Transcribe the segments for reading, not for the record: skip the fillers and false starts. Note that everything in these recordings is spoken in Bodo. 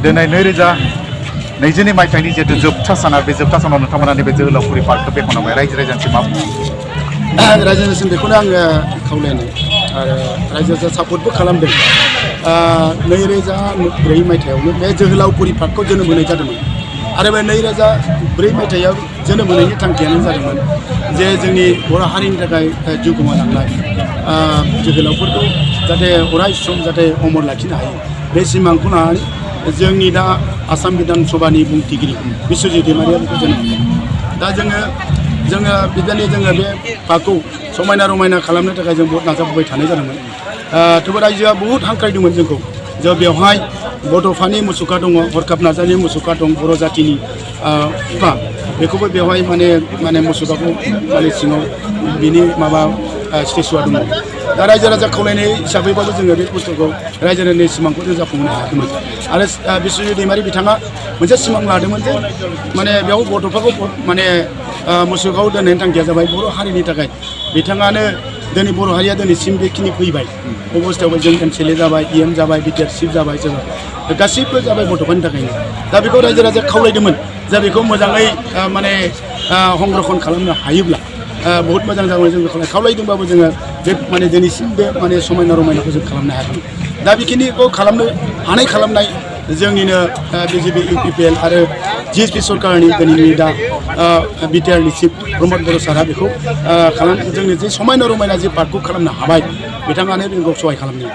दिनै 2022 मायथाइनि जिहेतु जोबथा साना बे जोबथा सानाव नोंथांमोना नैबे जोहोलावफुरि पार्कखौ बेखेवनांबाय रायजो राजानिसिम मा बुङो? रायजोनिसिम बेखौनो आङो खावलायनाय आरो रायजोआ सापर्टबो खालामदों। 2004 मायथाइयावनो बे जोहोलावफुरि पार्कखौ जोनोम होनाय जादोंमोन आरो बे 2004 मायथाइयाव जोनोम होनायनि थांखियानो जादोंमोन जे जोंनि बर' हारिनि थाखाय जिउ गोमालांनाय जोहोलावफोरखौ जाहाथे अराय सम जाहाथे अमर लाखिनो हायो बे सिमांखौ लानानै जोंनि दा आसाम बिधान सभानि बुंथिगिरि बिस्वजित दैमारिया बेखौ जोनोम होदों। दा जोङो बिदिनो जोङो बे पार्कखौ समायना रमायना खालामनो थाखाय जों बहुत नाजाबोबाय थानाय जादोंमोन। थेवबो रायजोआ बहुत हांख्रायदोंमोन जोंखौ जे बेवहाय बड'फानि मुसुखा दङ, हरखाब नार्जारिनि मुसुखा दं, बर' जाथिनि बिफा बेखौबो बेवहाय माने मुसुखाखौ माने सिङाव बिनि माबा स्टेचुआ दङ। दा रायजो राजा खावलायनाय हिसाबैबाबो जोङो बे बुस्थुखौ रायजो राजानि सिमांखौ जों जाफुंहोनो हायाखैमोन आरो बिस्वजित दैमारि बिथाङा मोनसे सिमां लादोंमोन जे माने बेयाव बड'फाखौ माने मुसुखायाव दोननायनि थांखिया जाबाय बर' हारिनि थाखाय बिथाङानो दिनै बर' हारिया दिनैसिम बेखिनि फैबाय अबस्थायावबो जों MCLA जाबाय, EM जाबाय, बिटिआर चिफ जाबाय, जोङो गासिबो जाबाय बड'फानि थाखायनो। दा बेखौ रायजो राजा खावलायदोंमोन जा बेखौ मोजाङै माने संरक्षण खालामनो हायोब्ला बहुत मोजां जागौमोन। जों बेखौ खावलायदोंबाबो जोङो बे माने दिनैसिम बे माने समायना रमायनाखौ जों खालामनो हायाखै। दा बेखिनिखौ खालामनो हानाय खालामनाय जोंनिनो BJP UPPL आरो GSP सरकारनि दिनैनि दा बिटिआरनि चिफ प्रमद बर' सारा बेखौ जोंनि जे समायना रमायना जे पार्कखौ खालामनो हाबाय बिथाङानो जोंखौ सहाय खालामदों।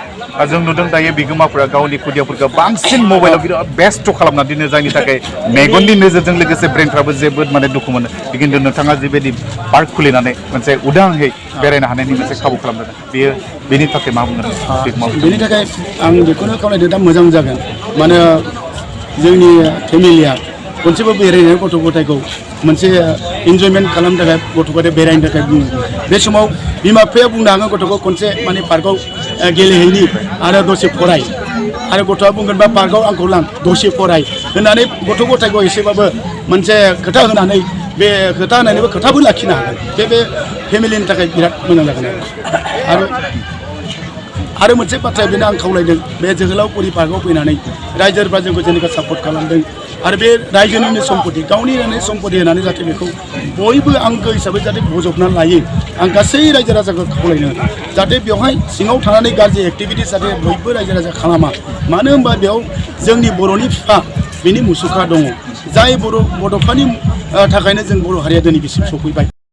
जों नुदों दायो बिगोमाफोरा गावनि खुदियाफोरखौ बांसिन मबाइलाव बिराद बेस्थ' खालामना दोनो जायनि थाखाय मेगननि नोजोरजों लोगोसे ब्रेनफ्राबो जोबोद माने दुखु मोनो। खिन्थु नोंथाङा जिबायदि पार्क खुलिनानै मोनसे उदाङै बेरायनो हानायनि मोनसे खाबु खालामदों बेयो बेनि थाखाय मा बुंगोन? बेनि थाखाय आं बेखौनो खावलायदों दा मोजां जागोन माने जोंनि फेमिलिया खनसेबो बेरायनाय गथ' गथायखौ मोनसे इन्जयमेन्ट खालामनो थाखाय गथ' गथाय बेरायनो थाखाय बुङो। बे समाव बिमा बिफाया बुंनो हागोन गथ'खौ खनसे माने पार्कआव गेलेहैनि आरो दसे फराय आरो गथ'आ बुंगोन बा पार्कआव आंखौ लां दसे फराय होननानै गथ' गथायखौ एसेबाबो मोनसे खोथा होनानै बे खोथा होनानैबो खोथाबो लाखिनो हागोन। बे फेमिलिनि थाखाय बिराद मोजां जागोन आरो मोनसे बाथ्राया बेनो आं खावलायदों बे जोहोलावफुरि पार्कआव फैनानै रायजोफोरा जोंखौ जेनेबा सापर्ट खालामदों आरो बे रायजोनिनो सम्पति गावनि सम्पति होनानै जाहाथे बेखौ बयबो आंगो हिसाबै जाहाथे बजबनानै लायो। आं गासै रायजो राजाखौ खावलायनो जाहाथे बेवहाय सिङाव थानानै गाज्रि एक्टिभिटिस जाहाथे बयबो रायजो राजा खालामा। मानो होनबा बेयाव जोंनि बर'नि बिफा बिनि मुसुखा दङ जाय बड'फानि थाखायनो जों बर' हारिया दिनै बिसिम सफैबाय।